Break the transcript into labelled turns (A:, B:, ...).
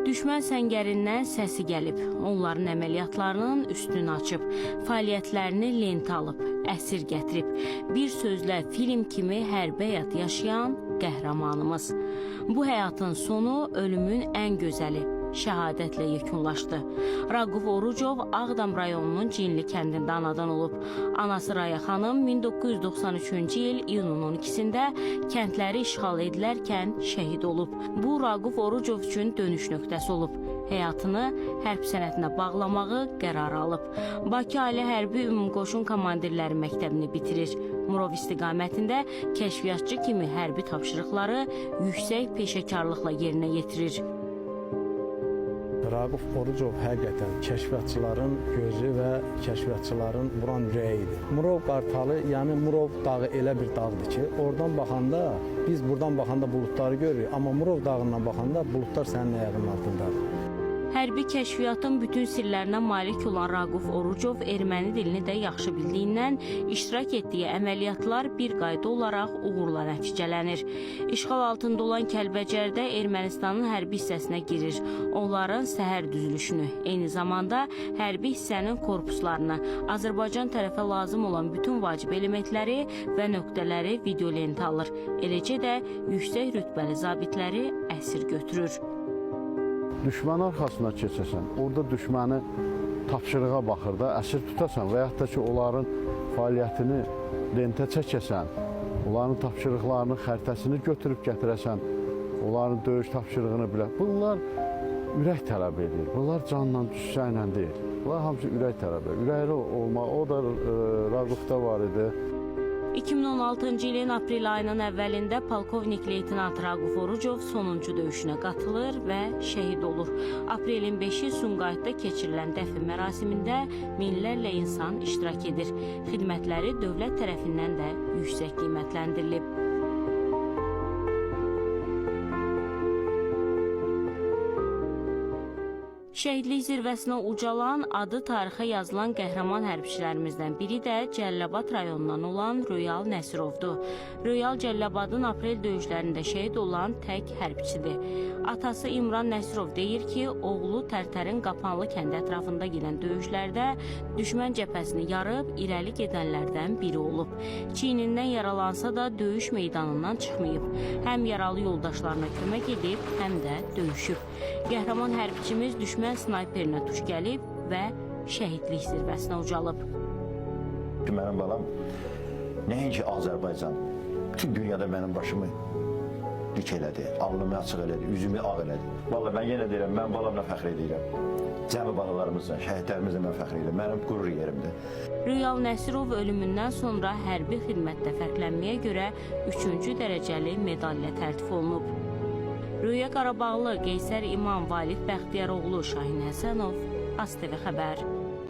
A: Düşmən səngərindən səsi gəlib, onların əməliyyatlarının üstünü açıb, fəaliyyətlərini lentə alıb, əsir gətirib. Bir sözlə film kimi hərbi həyat yaşayan qəhrəmanımız. Bu həyatın sonu ölümün ən gözəli, şəhadətlə yekunlaşdı. Raquf Orucov Ağdam rayonunun Cinli kəndində anadan olub. Anası Raya xanım 1993-cü il iyunun 12-sində kəndləri işğal edilərkən şəhid olub. Bu Raquf Orucov üçün dönüş nöqtəsi olub. Həyatını hərb sənətinə bağlamağı qərar alıb. Bakı Ali Hərbi Ümumqoşun Komandirləri Məktəbini bitirir. Murov istiqamətində kəşfiyyatçı kimi hərbi tapşırıqları yüksək peşəkarlıqla yerinə yetirir.
B: Raquf Orucov həqiqətən kəşfiyyatçıların gözü və kəşfiyyatçıların vuran ürəyi idi. Murov qartalı, yəni Murov dağı elə bir dağdır ki, oradan baxanda biz buradan baxanda buludları görürük, amma Murov dağından baxanda buludlar sənin ayağının altındadır.
A: Hərbi kəşfiyyatın bütün sirlərinə malik olan Raquf Orucov erməni dilini də yaxşı bildiyindən iştirak etdiyi əməliyyatlar bir qayda olaraq uğurla nəticələnir. İşğal altında olan Kəlbəcərdə Ermənistanın hərbi hissəsinə girir. Onların səhər düzülüşünü, eyni zamanda hərbi hissənin korpuslarını, Azərbaycan tərəfə lazım olan bütün vacib elementləri və nöqtələri videolentə alır. Eləcə də yüksək rütbəli zabitləri əsir götürür.
C: Düşmən arxasına keçəsən, orada düşməni tapşırığa baxır da, əsir tutasan və yaxud da ki, onların fəaliyyətini lentə çəkəsən, onların tapşırıqlarının xəritəsini götürüb gətirəsən, onların döyüş tapşırığını bilə. Bunlar ürək tələb edir. Bunlar canla, cüssəylə deyil. Bunlar hamısı ürək tələb edir. Ürəkli olmaq, o da Raqufda var idi.
A: 2016-cı ilin aprel ayının əvvəlində polkovnik leytenant Raquf Orucov sonuncu döyüşünə qatılır və şəhid olur. Aprelin 5-i Sumqayıtda keçirilən dəfn mərasimində minlərlə insan iştirak edir. Xidmətləri dövlət tərəfindən də yüksək qiymətləndirilib. Şəhidlik zirvəsinə ucalan, adı tarixə yazılan qəhrəman hərbçilərimizdən biri də Cəlilabad rayonundan olan Royal Nəsirovdur. Royal Cəlilabadın aprel döyüşlərində şəhid olan tək hərbçidir. Atası İmran Nəsirov deyir ki, oğlu Tərtərin Qapanlı kəndi ətrafında gedən döyüşlərdə düşmən cəbhəsini yarıb irəli gedənlərdən biri olub. Çiynindən yaralansa da döyüş meydanından çıxmayıb. Həm yaralı yoldaşlarına kömək edib, həm də döyüşüb. Qəhrəman hərbçimiz düşmən snayperinə tuş gəlib və şəhidlik zirvəsinə ucalıb.
D: Mənim balam nəinki Azərbaycan, bütün dünyada mənim başımı dik elədi, alnımı açıq elədi, üzümü ağ elədi. Vallahi mən yenə deyirəm, mən balamla fəxr edirəm. Cəmi balalarımızla, şəhidlərimizlə mən fəxr edirəm. Mənim qürur yerimdir.
A: Royal Nəsirov ölümündən sonra hərbi xidmətdə fərqlənməyə görə 3-cü dərəcəli medallə təltif olunub. Röya Qarabağlı, Qeysər İmam, Valid Bəxtiyaroğlu, Şahin Həsənov, ASTV xəbər.